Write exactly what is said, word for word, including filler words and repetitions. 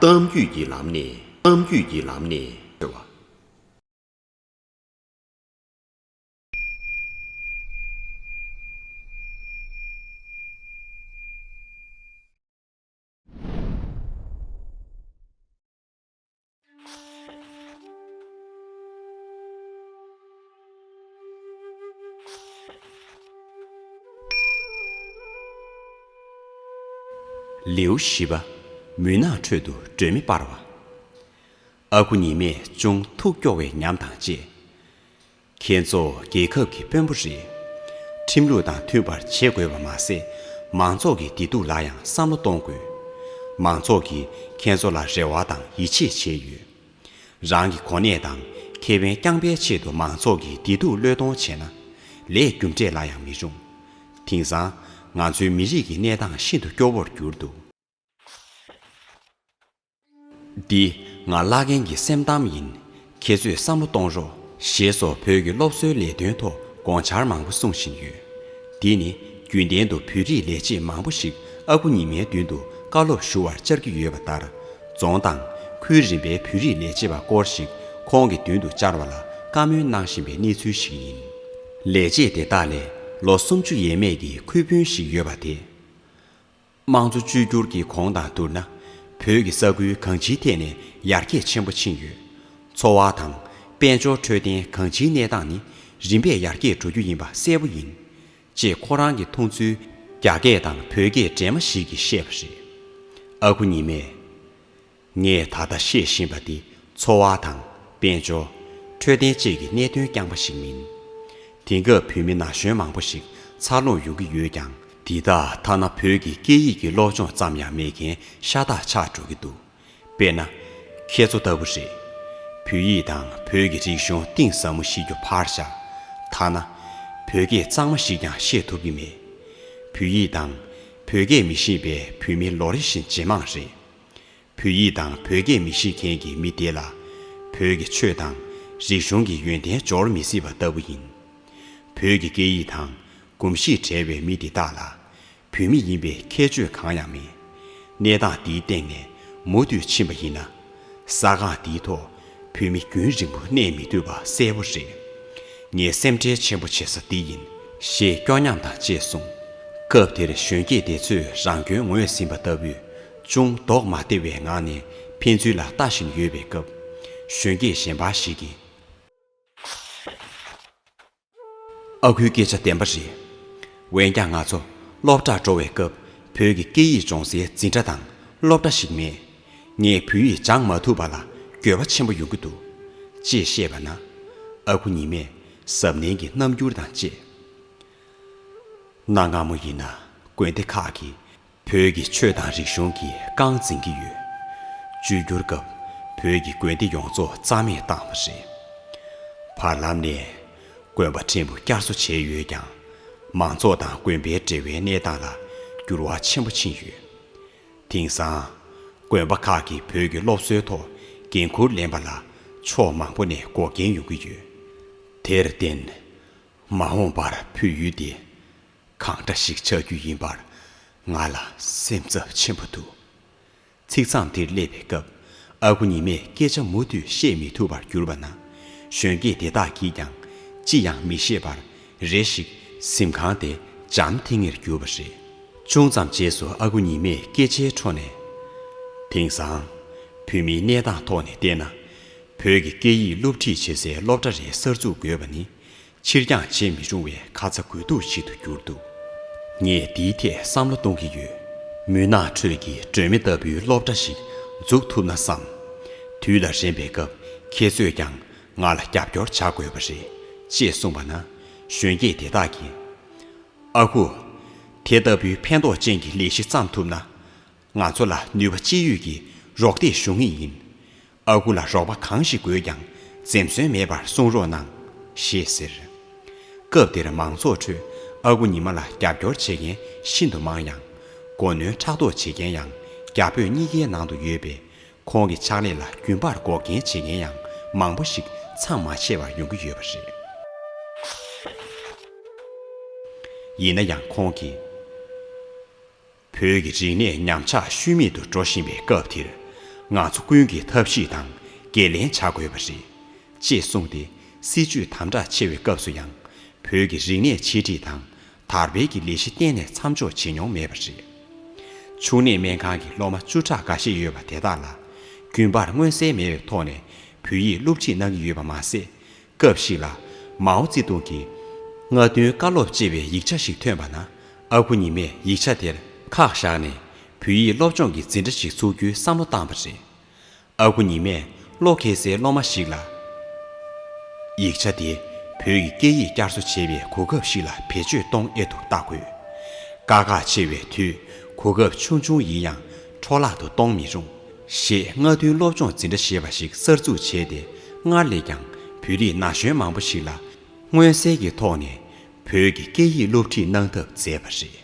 གཏམ་རྒྱུད་ཀྱི་ལམ་ནས། གཏམ་རྒྱུད་ཀྱི་ལམ་ནས་ཟེར་བ། ལེའུ་བཞི་པ། མུན་ནག་ཁྲོད་དུ་སྒྲོན་མེ་སྤར་བ། ཨ་ཁུ་ཉི་མས་ཅུང་ཐུགས་སྐྱོ་བའི་ཉམས་དང་བཅས། ཁྱེད་ཚོ་རྒྱལ་ཁབ་ཀྱི་དཔོན་པོ་རེད། ཁྲིམས་ལུགས་དང་མཐུན་པར་བྱེད་དགོས་པ་མ་ཟད། མང་ཚོགས་ཀྱི་བདེ་སྡུག་ལ་ཡང་བསམ་བློ་གཏོང་དགོས། མང་ཚོགས་ཀྱིས་ཁྱེད་ཚོ་ལ་རེ་བ་དང་ཡིད་ཆེས་བྱས་ཡོད། རང་གི་གོ་གནས་དང་ཁེ་ཕན་བསྐྱང་པའི་ཆེད་དུ་མང་ཚོགས་ཀྱི་བདེ་སྡུག་བློས་གཏོང་བྱས་ན། ལས་རྒྱུ་འབྲས་ལ་ཡང་མི་རུང་། དེང་སང་ང་ཚོའི་མི་རིགས་ཀྱི་གནས་སྟངས་ཤིན་ཏུ་སྐྱོ་བོར་གྱུར་འདུག། འདི་ང་བླ་རྒན་གྱི་སེམས་གཏམ་ཡིན། ཁྱེད་ཚོས་བསམ་བློ་གཏོང་རོགས། ཞེས་སོགས་བོད་ཀྱི་སློབ་གསོའི་ལས་དོན་ཐོག་དགོངས་འཆར་མང་པོ་གསུང་བཞིན་ཡོད། འདི་ནི་རྒྱུན་ལྡན་དུ་བོད་རིགས་ལས་བྱེད་མང་པོ་ཞིག་ཨ་ཁུ་ཉི་མའི་མདུན་དུ་བཀའ་སློབ་ཞུ་བར་བཅར་གྱི་ཡོད་པ་ལྟར། རྫོང་དང་ཁུལ་རིམ་པའི་བོད་རིགས་ལས་བྱེད་པ་སྐོར་ཞིག་ཁོང་གི་མདུན་དུ་བཅར་བ་ལ་བཀའ་མོལ་གནང་བཞིན་པའི་གནས་ཚུལ་ཞིག་ཡིན། ལས་བྱེད་དེ་དག་ལས་ལོ་སུམ་ཅུ་ཡས་མས་ཀྱི་ཁུལ་དཔོན་ཞིག་ཡོད་པ་དེ། དམངས་གཙོ་བཅོས་བསྒྱུར་གྱི་གོང་དང་བསྡུར་ན། བོད་ཀྱི་ས་ཁུལ་གང་ཅིའི་ཐད་ནས་ཡར་རྒྱས་ཆེན་པོ་ཕྱིན་ཡོད། འཚོ་བ་དང་དཔལ་འབྱོར་འཕྲོད་བསྟེན་གང་ཅིའི་གནས་སྟངས་ནི་རིམ་པས་ཡར་རྒྱས་འགྲོ་རྒྱུ་ཡིན་པ་གསལ་པོ་ཡིན། ཅེས་ཁོ་རང་གི་མཐོང་ཚུལ་རྒྱ་སྐད་དང་བོད་སྐད་འདྲེས་མ་ཞིག་གིས་བཤད་པ་རེད། ཨ་ཁུ་ཉི་མས། ངས་ད་ལྟ་བཤད་བཞིན་པ་འདི་འཚོ་བ་དང་དཔལ་འབྱོར། འཕྲོད་བསྟེན་བཅས་ཀྱི་གནད་དོན་རྐྱང་པ་ཞིག་མིན། དེང་སྐབས་བོད་མི་ན་གཞོན་མང་པོ་ཞིག་འཚར་ལོངས་ཡོང་གི་ཡོད་ཀྱང་། འདི་དག་ཐ་ན་བོད་ཀྱི་སྐད་ཡིག་གི་སློབ་སྦྱོང་ཙམ་ཡང་མེད་མཁན་ཤ་སྟག་ཆགས་འགྲོ་གི་འདུག། དཔེར་ན། ཁྱེད་ཚོ་ལྟ་བུ་རེད། བོད་ཡིག་དང་བོད་ཀྱི་རིག་གཞུང་གཏིང་ཟབ་མོ་ཤེས་རྒྱུ་ཕར་བཞག། ཐ་ན་བོད་སྐད་གཙང་མ་ཞིག་ཀྱང་བཤད་ཐུབ་ཀྱི་མེད། བོད་ཡིག་དང་བོད་སྐད་མི་ཤེས་པའི་བོད་མི་ལོ་རེ་བཞིན་ཇེ་མང་རེད། བོད་ཡིག་དང་བོད་སྐད་མི་ཤེས་མཁན་གྱི་མི་དེ་ལ་བོད་ཀྱི་ཆོས་དང་རིག་གཞུང་གི་ཡོན་ཏན་འབྱོར་མི་སྲིད་པ་ལྟ་བུ་ཡིན། བོད་ཀྱི་སྐད་ཡིག་དང་གོམས་གཤིས་བྲལ་བའི་མི་དེ་དག་ལ་བོད་མི་ཡིན་པའི་ཁྱད་ཆོས་གང་ཡང་མེད། གནས་སྟངས་འདིའི་སྟེང་ནས་མུ་མཐུད་ཕྱིན་པ་ཡིན་ན། ས་སྒང་འདིའི་ཐོག་བོད་མི་རྒྱུན་རིང་པོ་གནས་མི་ཐུབ་པ་གསལ་པོ་རེད། ངས་སེམས་ཁྲལ་ཆེན་པོ་བྱེད་ས་འདི་ཡིན། ཞེས་སྐྱོ་ཉམས་དང་བཅས་གསུངས། སྐབས་དེར་གཞོན་སྐྱེས་དེ་ཚོས་རང་སྐྱོན་ངོས་ཟིན་པ་ལྟ་བུས་ཅུང་ལྡོག་མ་བདེ་བའི་ངང་ནས་ཕན་ཚུན་ལ་ལྟ་བཞིན་ཡོད་པའི་སྐབས། གཞོན་སྐྱེས་གཞན་པ་ཞིག་གིས། ཨ་ཁུའི་སྐད་ཆ་བདེན་པ་རེད། འོན་ཀྱང་ང་ཚོ་སློབ་གྲྭར་འགྲོ་བའི་སྐབས་བོད་ཀྱི་སྐད་ཡིག་སྦྱོང་སའི་འཛིན་གྲྭ་དང་སློབ་གྲྭ་ཞིག་མེད། ངས་བོད་ཡིག་སྦྱང་མ་ཐུབ་པ་ལ་འགྱོད་པ་ཆེན་པོ་ཡོང་གི་འདུག། ཅེས་བཤད་པ་ན། ཨ་ཁུ་ཉི་མས་གཟབ་ནན་གྱི་རྣམ་འགྱུར་དང་བཅས། གནའ་སྔ་མོ་ཡིན་ན་དགོན་སྡེ་ཁག་གིས་བོད་ཀྱི་ཆོས་དང་རིག་གཞུང་གིས་རྐང་འཛིན་གྱི་ཡོད། བཅོས་བསྒྱུར་སྐབས་བོད་ཀྱི་དགོན་སྡེ་ཡོངས་རྫོགས་རྩ་མེད་བཏང་བ་རེད། བར་ལམ་ནས་དགོན་པ་ཕྲན་བུ་བསྐྱར་གསོ་བྱས་ཡོད་ཀྱང་། མང་ཚོགས་དང་དགོན་པའི་འབྲེལ་བའི་གནས་སྟངས་ལ་འགྱུར་བ་ཆེན་པོ་ཕྱིན་ཡོད། དེང་སང་དགོན་པ་ཁག་གིས་བོད་ཀྱི་སློབ་གསོའི་ཐོག་འགན་འཁུར་ལེན་པ་ལ་ཕྱོགས་མང་པོ་ནས་འགོག་རྐྱེན་ཡོང་གི་ཡོད། དེར་བརྟེན། མ་འོངས་པར་བོད་ཡུལ་འདི་གང་འདྲ་ཞིག་ཆགས་རྒྱུ་ཡིན་པར་ང་ལ་སེམས་འཚབ་ཆེན་པོ་འདུག། ཚིག་མཚམས་འདིར་སླེབས་པའི་སྐབས། ཨ་ཁུ་ཉི་མས་སྐད་ཆ་མུ་མཐུད་བཤད་མི་ཐུབ་པར་གྱུར་པ་ན། གཞོན་སྐྱེས་དེ་དག་གིས་ཀྱང་ཅི་ཡང་མི་ཤེས་པར། རེ་ཞིག་གཟིམ་ཁང་དེ་འཇམ་ཐིང་ངེར་གྱུར་པ་རེད། ཅུང་ཙམ་རྗེས་སུ་ཨ་ཁུ་ཉི་མས་སྐད་ཆའི་འཕྲོ་ནས། དེང་སང་བོད་མིའི་གནས་སྟངས་ཐོག་ནས་བལྟས་ན། བོད་ཀྱི་སྐད་ཡིག་སློབ་ཁྲིད་བྱེད་སའི་སློབ་གྲྭ་རེ་གསར་འཛུགས་དགོས་པ་ནི། ཕྱིར་འགྱངས་བྱེད་མི་རུང་བའི་ཁ་ཚ་དགོས་གཏུགས་ཤིག་ཏུ་གྱུར་འདུག། ངས་འདིའི་ཐད་བསམ་བློ་གཏོང་གི་ཡོད། མུན་ནག་ཁྲོད་ཀྱི་སྒྲོན་མེ་ལྟ་བུའི་སློབ་གྲྭ་ཞིག་འཛུགས་ཐུབ་ན་བསམ། དུས་ལ་རན་པའི་སྐབས་ཁྱེད་ཚོས་ཀྱང་ང་ལ་རྒྱབ་སྐྱོར་བྱ་དགོས་པ་རེད། ཅེས་གསུངས་པ་ན། གཞོན་སྐྱེས་དེ་དག་གིས། ཨ་ཁུ། དེ་ལྟ་བུའི་ཕན་ཐོགས་ཅན་གྱི་ལས་གཞི་བརྩམས་ཐུབ་ན། ང་ཚོ་ལ་ནུས་པ་ཅི་ཡོད་ཀྱིས་རོགས་འདེགས་ཞུ་ངེས་ཡིན། ཨ་ཁུ་ལ་རོགས་པ་གང་ཞིག་དགོས་ཀྱང་འཛེམ་ཟོན་མེད་པར་གསུང་རོགས་གནང་། ཞེས་ཟེར། སྐབས་དེར་མང་ཚོགས་ཁྲོད་ཨ་ཁུ་ཉི་མ་ལ་རྒྱབ་སྐྱོར་བྱེད་མཁན་ཤིན་ཏུ་མང་ཡང་། མགོ་གནོན་ཕྲག་དོག་བྱེད་མཁན་ཡང་རྒྱ་བོད་གཉིས་ཀའི་ནང་དུ་ཡོད་པས། ཁོང་གི་ཕྱག་ལས་ལ་རྒྱུན་པར་འགོག་རྐྱེན་བྱེད་མཁན་ཡང་མང་པོ་ཞིག་མཚམས་མ་ཆད་པར་ཡོང་གི་ཡོད་པ་རེད། ཡིན་ན་ཡང་ཁོང་གིས། བོད་ཀྱི་རིག་གནས་ཉམས་ཆག་ཤུལ་མེད་དུ་འགྲོ་བཞིན་པའི་སྐབས་དེར། ང་ཚོ་ཀུན་གྱིས་ཐབས་ཤེས་དང་འགན་ལེན་བྱ་དགོས་པ་རེད། ཅེས་གསུངས་ཏེ། སྲིད་བྱུས་དམ་དྲག་ཆེ་བའི་སྐབས་སུ་ཡང་། བོད་ཀྱི་རིག་གནས་འཆད་ཁྲིད་དང་། དར་སྤེལ་གྱི་ལས་གཞི་གཏན་ནས་མཚམས་འཇོག་བྱེད་མྱོང་མེད་པ་རེད། ཆུང་གནས་སྨན་ཁང་གི་སློབ་མ་བཅུ་ཕྲག་འགའ་ཤས་ཡོད་པ་དེ་དག་ལ། རྒྱུན་པར་མངོན་གསལ་མེད་པའི་ཐོག་ནས་བོད་ཡིག་སློབ་ཁྲིད་གནང་གི་ཡོད་པ་མ་ཟད། སྐབས་ཤིག་ལ། མའོ་ཙེ་ཏུང་གིས། རྔ་བདུན་བཀའ་སློབ་ཅེས་པའི་ཡིག་ཆ་ཞིག་ཐོན་པ་ན། ཨ་ཁུ་ཉི་མས་ཡིག་ཆ་དེར་ཁག་བཞག་ནས། བོད་ཡིག་སློབ་སྦྱོང་གི་འཛིན་གྲྭ་ཞིག་འཛུགས་རྒྱུའི་བསམ་བློ་བཏང་བ་རེད། ཨ་ཁུ་ཉི་མས་བློ་འཁེལ་སའི་སློབ་མ་ཞིག་ལ། ཡིག་ཆ་དེ་བོད་ཀྱི་སྐད་ཡིག་བསྐྱར་གསོ་བྱེད་པའི་གོ་སྐབས་ཤིག་ལ་བེད་སྤྱོད་གཏོང་ཨེ་ཐུབ་ལྟ་དགོས། དཀའ་ཁག་ཆེ་བའི་དུས། གོ་སྐབས་ཆུང་ཆུང་ཡིན་ཡང་འཕྲོ་བརླག་ཏུ་གཏོང་མི་རུང་། ཞེས་རྔ་བདུན་སློབ་སྦྱོང་འཛིན་གྲྭ་ཞེས་པ་ཞིག་གསར་འཛུགས་བྱས་ཏེ། སྔར་ལས་ཀྱང་བོད་རིགས་ན་གཞོན་མང་པོ་ཞིག་ལ་མངོན་གསལ་གྱི་ཐོག་ནས་བོད་ཀྱི་སྐད་ཡིག་སློབ་ཁྲིད་གནང་ཐབས་མཛད་པ་རེད།